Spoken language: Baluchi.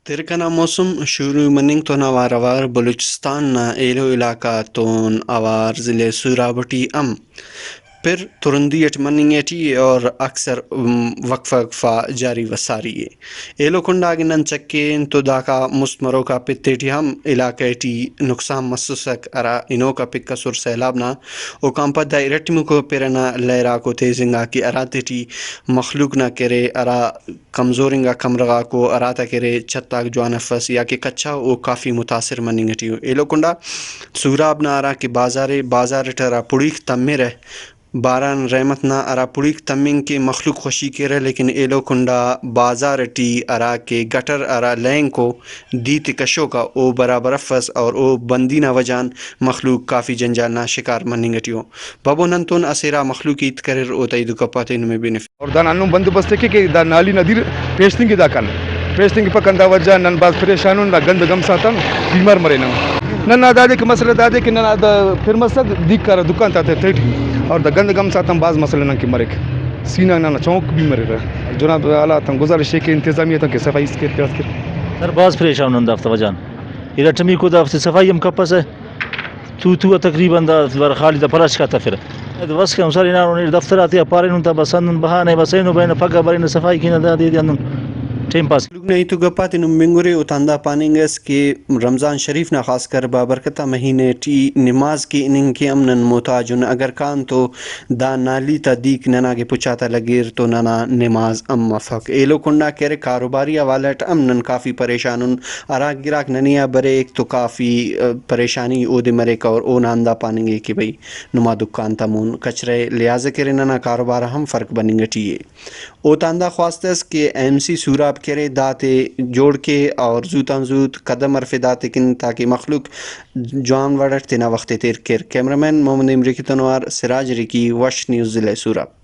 ترکنا موسم شروع مننگ تون اوار اوار بلوچستان نا ایلو علاقہ تون اوار ضلع سوراب ٹی ہم پر ترندی اٹ مننگ ٹی اور اکثر، ام، وقفہ وقفہ جاری و ساری ء۔ ایلو کنڈا اگہ نن چکین تو داکا مست مروکا پت تیٹی ہم علاقہ ٹی نقصان مسسک، ہرا ہنوکا پک ئسر سیلاب نا۔ اوکان پد دا ارٹمیکو پرنا لہراکو تیز انگا کہ ہرا تیٹی مخلوق نا کرے ہرا کمزور انگا کمرغاکو ہراتا کرے چھتاک جوان افس یا کہ کچا او کافی متاثر مننگ ٹی ء۔ ایلو کنڈا سوراب نا ہرا کہ بازارے، بازار اٹ ہرا پڑیک تمرہ، باران رحمت نا ہرا پڑیک تمنگ کہ مخلوق خوشی کیرہ، لیکن ایلو کنڈا بازار ٹی ہرا کہ گٹر ہرا لینکو دی تے کشوکا او برابر افس اور او بندی نا وجہ آن مخلوق کافی جنجال نا شکار مننگ ٹی ء۔ بابو نن تون اسہ ارا مخلوق ہیت کریر، او تئی دو گپ آتے نمے بنفے۔ اور دانا ہندن بندوبست کے کہ دا نالی نا دیر پیش تنگی دا کن۔ پیش تنگی پک ہندا وجہ نن باز پریشان ان، دا گند گمساتان بیمار مرینن۔ ننا دادے کہ مسئلہ دادے کہ ننا دا پھر مسک دیک کارا دکان تا تیٹی۔ اور دا گند گمساتان باز مسئلہ نن کہ مریک۔ سینہ ننا چونک بھی مریرہ۔ جناب اعلیٰ تان گزارش ہے کہ انتظامیہ تان کہ صفائی اس کے پیاس کے۔ سر باز پریشان ان دافتا وجہ آن۔ ارٹمیکو دافتے صفائی ہم کپسہ۔ تو تو تقریباً دا بر خالی دا پلاسٹک آتا پھر۔ وس کہ ہم سر انار انیر دفتر آتے پارینن تا بس ہندن بہانے بس اینو بینو پگہ برینو صفائی کینہ دا دے دے ہندن ٹائم پاس۔ لوگ نہیں تو گپاتے نم بنگورے او تاندا پاننگ اس کہ رمضان شریف نا خاص کر بابرکتا مہینے ٹی نماز کے اننگ کے امنن محتاج ان۔ اگر کان تو دا نالی تا دیک ننا کہ پچاتا لگیر تو ننا نماز ام مفک۔ ایلو کنڈا کہ ارے کاروباری حوالہ اٹ ام نن کافی پریشان ان۔ ہرا گراک ننے آ بریک تو کافی، ء، پریشانی اودے مریک اور اونا ہندا پاننگے کہ بھئی نما دکان تا مون کچرہ ء لحاظ کرے ننا کاروبار ہم فرق بننگ ٹی ء۔ او تاندا خواست اس کہ ایم سی سوراب کرے داتے جوڑ کے اور زوتان زوت قدم ہرفے داتے کن تاکہ مخلوق جوان وڑ اٹ تینا وخت ء تیر کیر۔ کیمرہ مین محمد امریکی تنوار، سراج ریکی، وش نیوز، ضلع سوراب۔